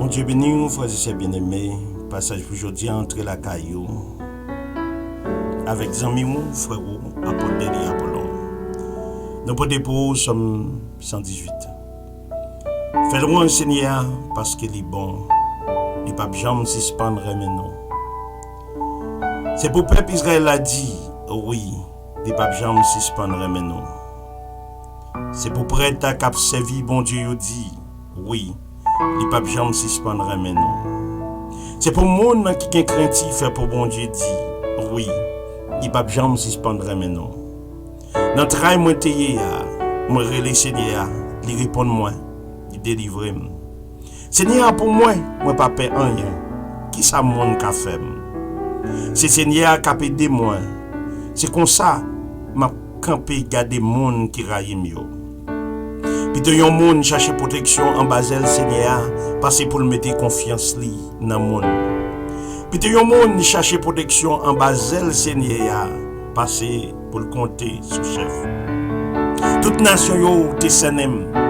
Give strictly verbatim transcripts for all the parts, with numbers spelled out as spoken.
Bondye beni w, frè e sè byeneme. Pasaj pou jodi a, antre lakay ou avèk zanmi w, frè ou, apot Dèlye Apolon. Nou pote pou ou Sòm san dizuit. Fè lwanj Senyè a, paske li bon. Li p ap janm sispann renmen nou. Se pou pèp Izrayèl la di, wi, li p ap janm sispann renmen nou. Se pou prèt k ap sèvi Bondye yo di, wi, li p ap janm sispann renmen nou. Se pou moun ki gen krenti fè pou Bondye di, wi, li p ap janm sispann renmen nou. Nan tray mwen te ye a, mwen rele Senyè a, li reponn mwen, li delivre m. Senyè a pou mwen, mwen pa pè anyen. Kisa moun ka fè m? Se Senyè a k ap ede mwen. Se konsa, m ap kanpe gade moun ki rayi m yo. Pito yon moun chache pwoteksyon anba zèl Senyè a, pase pou l mete konfyans li nan moun. Pito yon moun chache pwoteksyon anba zèl Senyè a, pase pou l konte sou chèf. Tout nasyon yo te sènen m,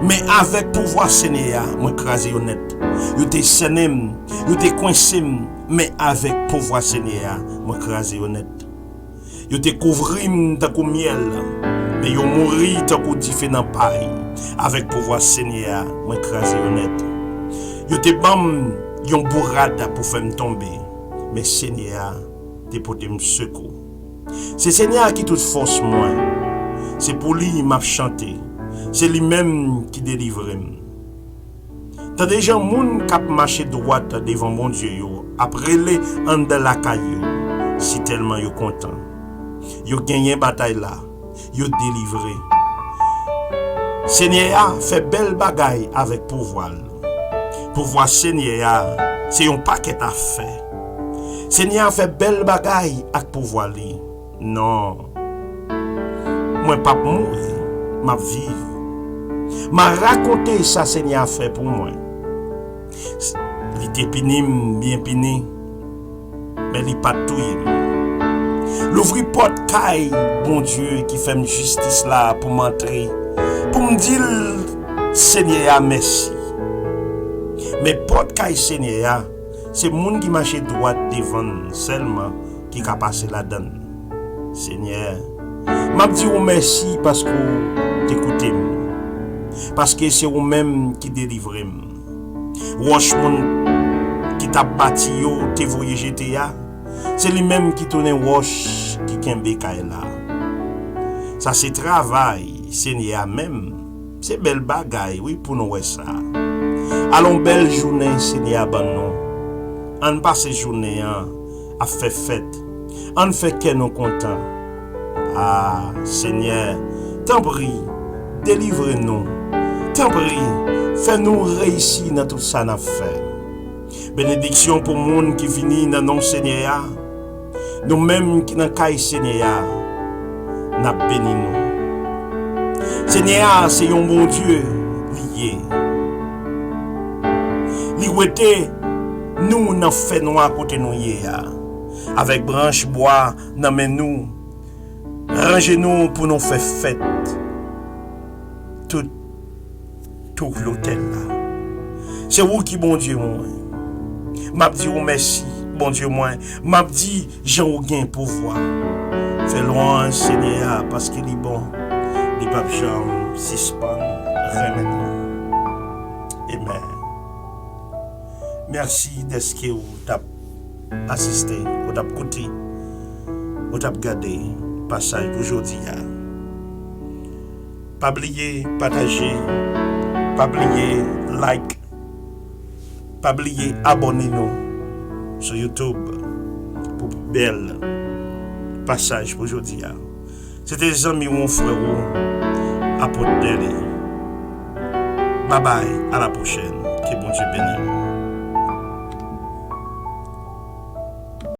men avèk pouvwa Senyè a, mwen kraze yo nèt. Yo te sènen m, yo te kwense m, men avèk pouvwa Senyè a, mwen kraze yo nèt. Yo te kouvri m tankou myèl, men yo mouri tankou dife nan pay. Avèk pouvwa Senyè a, mwen kraze yo nèt. Yo te ban m yon bourad pou fè m tonbe, men Senyè a te pote m sekou. Se Senyè a ki tout fòs mwen. Se pou li m ap chante. Se li menm ki delivre m. Tande jan moun k ap mache dwat devan Bondye yo ap rele anndan lakay yo, sitèlman yo kontan. Yo genyen batay la, yo delivre. Senyè a fè bèl bagay avèk pouvwa l. Pouvwa Senyè a se yon pakèt afè. Senyè a fè bèl bagay ak pouvwa li. Non. Mwen p ap mouri, m ap viv. M a rakonte sa Senyè a fè pou mwen. Li te pini m byen pini, men li pa t touye m. Louvri pòt kay Bondye ki fè m jistis la pou m antre, pou m di l, Senyè a, mèsi. Men pòt kay Senyè a, se moun ki mache dwat devan l sèlman ki ka pase ladan l. Senyè, m ap di w mèsi paske w te koute m, paske se ou menm ki delivre m. Wòch moun ki t ap bati yo te voye jete a, se li menm ki tounen wòch ki kenbe kay la. Sa se travay Senyè a menm. Se bèl bagay, wi, pou nou wè sa. Alon, bèl jounen Senyè a ban nou. Ann pase jounen an ap fè fèt. Ann fè kè nou kontan. A, Senyè, tanpri, delivre nou. Tanpri, fè nou reyisi nan tout sa n ap fè. Benediksyon pou moun ki vini nan non Senyè a. Nou menm ki nan kay Senyè a, n ap beni nou. Senyè a se yon Bondye li ye. Li wete nou nan fènwa kote nou ye a. Avèk branch bwa nan men nou, ranje nou pou nou fè fèt tout tou lotèl la. Se ou ki Bondye mwen. M ap di ou mèsi, Bondye mwen. M ap di jan ou gen pouvwa. Fè lwanj Senyè a, paske li bon. Li p ap janm sispann renmen nou. Amen. Mèsi dèske ou t ap asiste, ou t ap koute, ou t ap gade pasaj pou jodi a. Pa bliye pataje, pa bliye like, pa bliye abòne nou sou YouTube pou bèl pasaj pou jodi a. Se te zanmi w, frè w, Apot Dèlye. Babay, a la pwochèn. Ke Bondye beni w.